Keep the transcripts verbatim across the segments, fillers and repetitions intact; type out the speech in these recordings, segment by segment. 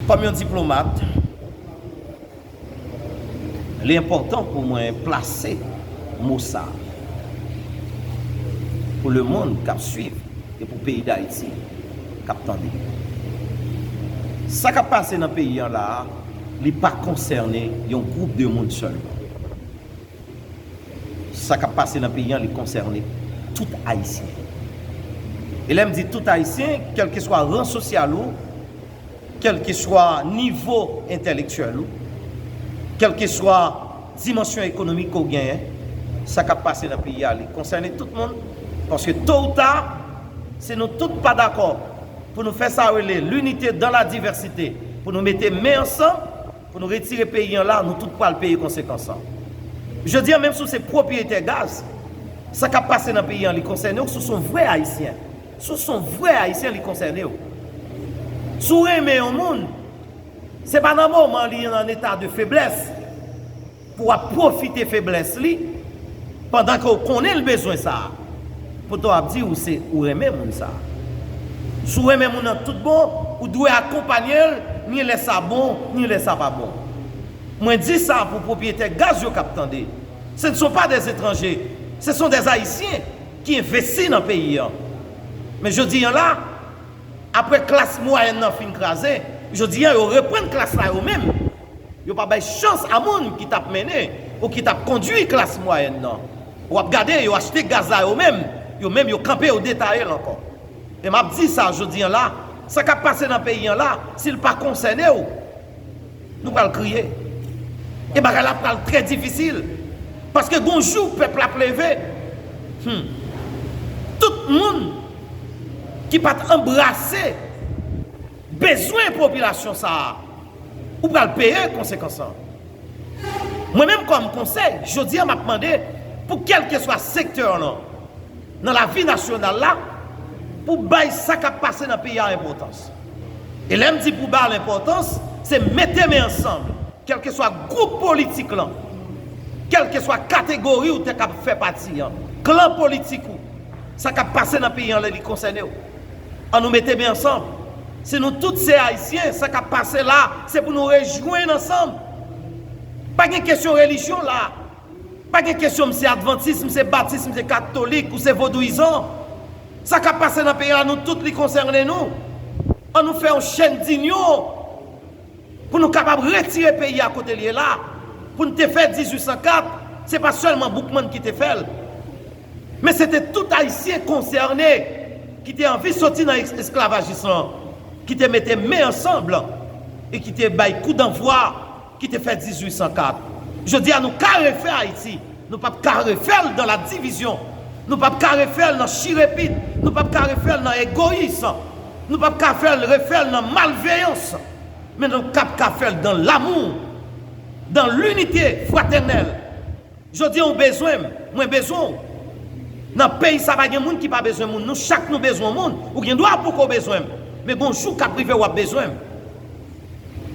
Kòm yon diplomat, li enpòtan pou mwen plase mo sa pou lemonn k ap swiv e pou peyi Dayiti k ap tande. Sa k ap pase nan peyi an la a, li pa konsène yon gwoup de moun sèlman. Sa k ap pase nan peyi an, li konsène tout Ayisyen. E lè m di tout Ayisyen, kèlkeswa ran sosyal ou, kèlkeswa nivo entèlektyèl ou, kèlkeswa dimansyon ekonomik ke w genyen, sa k ap pase nan peyi a, li konsène tout moun. Paske to ou ta, si nou tout pa dakò pou nou fè sa yo rele l'unité dans la diversité, pou nou mete men ansanm, pou nou retire peyi an la, nou tout pral peye konsekans lan. Jodi an, menm si w se pwopriyetè gaz, sa k ap pase nan peyi an, li konsène w, si w se yon vrè Ayisyen. Si w se yon vrè Ayisyen, li konsène w. Si w renmen yon moun, se pa nan moman li nan eta de feblès pou w ap pwofite feblès li, pandan ke w konnen l bezwen sa a, pou w ap di ou se, ou renmen moun sa a. Si w renmen moun nan tout bon, ou dwe akonpanye l, ni lè sa bon, ni lè sa pa bon. Mwen di sa pou pwopriyetè gaz yo k ap tande. Ce ne sont pas des étrangers, ce sont des Haïtiens ki envesti nan peyi an. Men jodi an la, apre klas mwayèn nan fin kraze, jodi an yo reprann klas la yo menm. Yo pa bay chans a moun ki t ap mennen ou ki t ap kondui klas mwayèn nan. W ap gade, yo achte gaz la yo menm. Yo menm, yo kanpe, yo detaye l ankò. E m ap di sa jodi an la, sa k ap pase nan peyi an la, si l pa konsène w, nou pral kriye. E bagay la pral trè difisil. Paske gon jou pèp la ap leve. Hmm. Tout moun ki pa t anbrase bezwen popilasyon sa a, ou pral peye konsekans lan. Mwen menm kòm konsèy, jodi an m ap mande pou kèlkeswa sektè lan, nan lavi nasyonal la, pou bay sa k ap pase nan peyi a enpòtans. E lè m di pou ba l enpòtans, se mete men ansanm, kèlkeswa gwoup politik lan, kèlkeswa kategori ou te ka fè pati an, klan politik ou, sa k ap pase nan peyi an la, li konsène w. An nou mete men ansanm. Si nou tout se Ayisyen, sa k ap pase la, se pou nou rejwenn ansanm. Pa gen kesyon relijyon la. Pa gen kesyon m se advantis, m se batis, m se katolik, ou se vodouyizan. Sa k ap pase nan peyi a, nou tout li konsène nou. An nou fè yon chèn dinyon pou nou kapab retire peyi a kote l ye la. Pou n te fè dizuit san kat, se pa sèlman Boukman ki te fè l. Men se te tout Ayisyen konsène ki te anvi soti nan es-, esklavajis lan, ki te mete men ansanm e ki te bay kou danvwa ki te fè dizuit san kat. Jodi a, nou ka refè Ayiti. Nou p ap ka refè l dans la division. Nou p ap ka refè l nan chirepit. Nou p ap ka refè l nan egoyis. Nou p ap ka fè l, refè l nan malveyans. Men nou k ap ka fè l dans l'amour, dans l'unité fraternelle. Jodi a, ou bezwen m, mwen bezwen w. Nan peyi sa, pa gen moun ki pa bezwen moun. Nou chak nou bezwen moun. Ou gen dwa poko bezwen m. Men gon jou k ap rive, w ap bezwen m.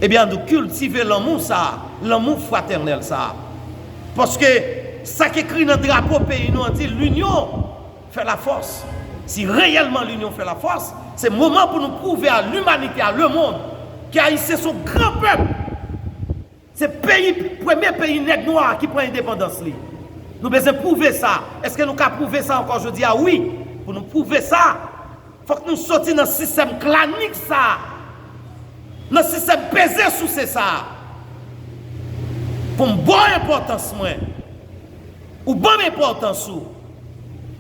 Ebyen, an nou kiltive lanmou sa a, lanmou fratènèl sa a. Paske sa k ekri nan drapo peyi nou an di, l'union fait la force. Si reyèlman l'union fait la force, se moman pou nou pwouve a limanite, a lemonn, ke Ayisyen se yon gran pèp. Se peyi, premye peyi nèg nwa ki pran endepandans li. Nou bezwen pwouve sa. Èske nou ka pwouve sa ankò jodi a? Wi. Pou nou pwouve sa, fòk nou soti nan sistèm klanik sa a, nan sistèm peze souse sa a. Pou m ba w enpòtans mwen, ou ban m enpòtans ou,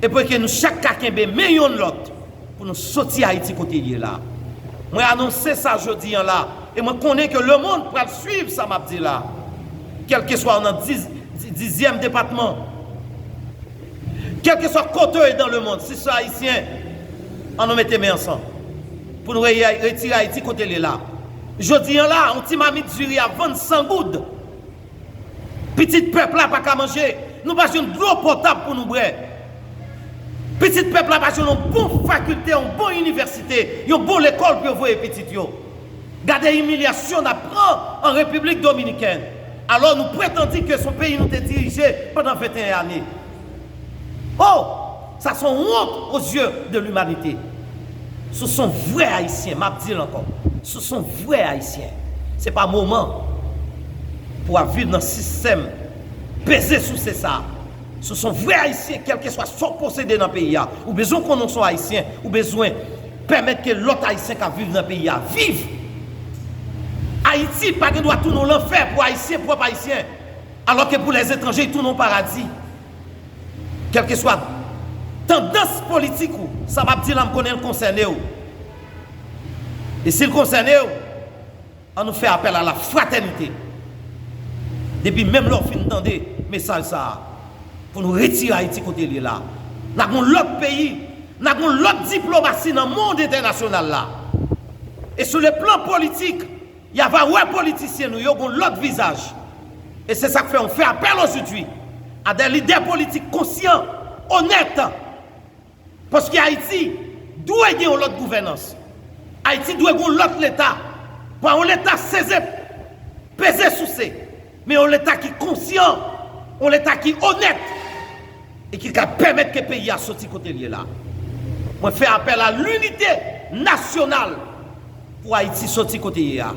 e pou ke nou chak ka kenbe men yonn lòt, pou nou soti Ayiti kote l ye la. Mwen anonse sa jodi an la, e mwen konnen ke lemonn pral swiv sa m ap di la. Kèlkeswa w nan diz, di-, dizyèm depatman, kèlkeswa kote w ye dans le monde, si se Ayisyen, an nou mete men ansanm pou nou re-, retire Ayiti kote l ye la. Jodi an la, yon ti mamit diri ap vann san goud. Pitit pèp la pa ka manje. Nou pa jwenn dlo potab pou nou bwè. Pitit pèp la pa jwenn yon bon fakilte, yon bon inivèsite, yon bon lekòl pou yo voye pitit yo. Gade imilyasyon n ap pran an Repiblik Dominikèn. Alò nou pretandi ke se yon peyi nou te dirije pandan venteyen ane. Oh, sa se yon wont aux yeux de l'humanité. Si w se yon vrè Ayisyen, m ap di l ankò, si w se yon vrè Ayisyen, Se pa moman pou w ap viv nan sistèm peze souse sa. Si w se yon vrè Ayisyen, kèlkeswa sa w posede nan peyi a, ou bezwen konnen w se yon Ayisyen, ou bezwen pèmèt ke lòt Ayisyen k ap viv nan peyi a viv. Ayiti pa gen dwa tounen yon lanfè pou Ayisyen, pwòp Ayisyen, alòske pou lèzetranje, li tounen yon paradi. Kèlkeswa tandans politik ou, sa m ap di la, m konnen l konsène w. E si l konsène w, ann nou fè apèl a la fratènite. Depi menm lè w fin tande mesaj sa a, pou nou retire Ayiti kote l ye la. N a gen yon lòt peyi, n a gen yon lòt diplomasi nan mond entènasyonal la. E sou le plan politik, y a va wè politisyen nou yo gen yon lòt vizaj. E se sa k fè nou fè apèl aujourd'hui à des leaders politiques conscients, onèt. Paske Ayiti dwe gen yon lòt gouvènans. Ayiti dwe gen yon lòt Leta. Pa yon Leta seze, peze souse, men yon Leta ki konsyan, yon Leta ki onèt, e ki ka pèmèt ke peyi a soti kote l ye la. Mwen fè apèl a linite nasyonal pou Ayiti soti kote ye a.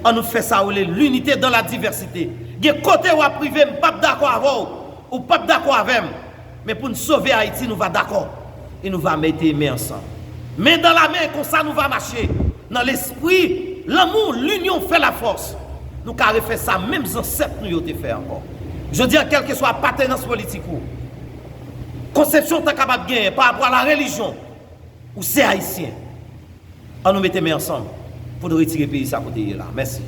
Ann nou fè sa rele linite dan la divèsite. Gen kote w ap rive, m p ap dakò avè w, ou p ap dakò avè m, men pou n sove Ayiti, nou va dakò e nou va mete men ansanm. Men dan la men, konsa nou va mache. Nan lespri, lanmou, linyon fè lafòs, nou ka refè sa menm zansèt nou yo te fè ankò. Jodi a, kèlkeswa apatenans politik ou, konsepsyon w ta kapab genyen pa rapò a la relijyon, ou se Ayisyen. Ann nou mete men ansanm pou nou retire peyi sa kote l ye la. Mèsi.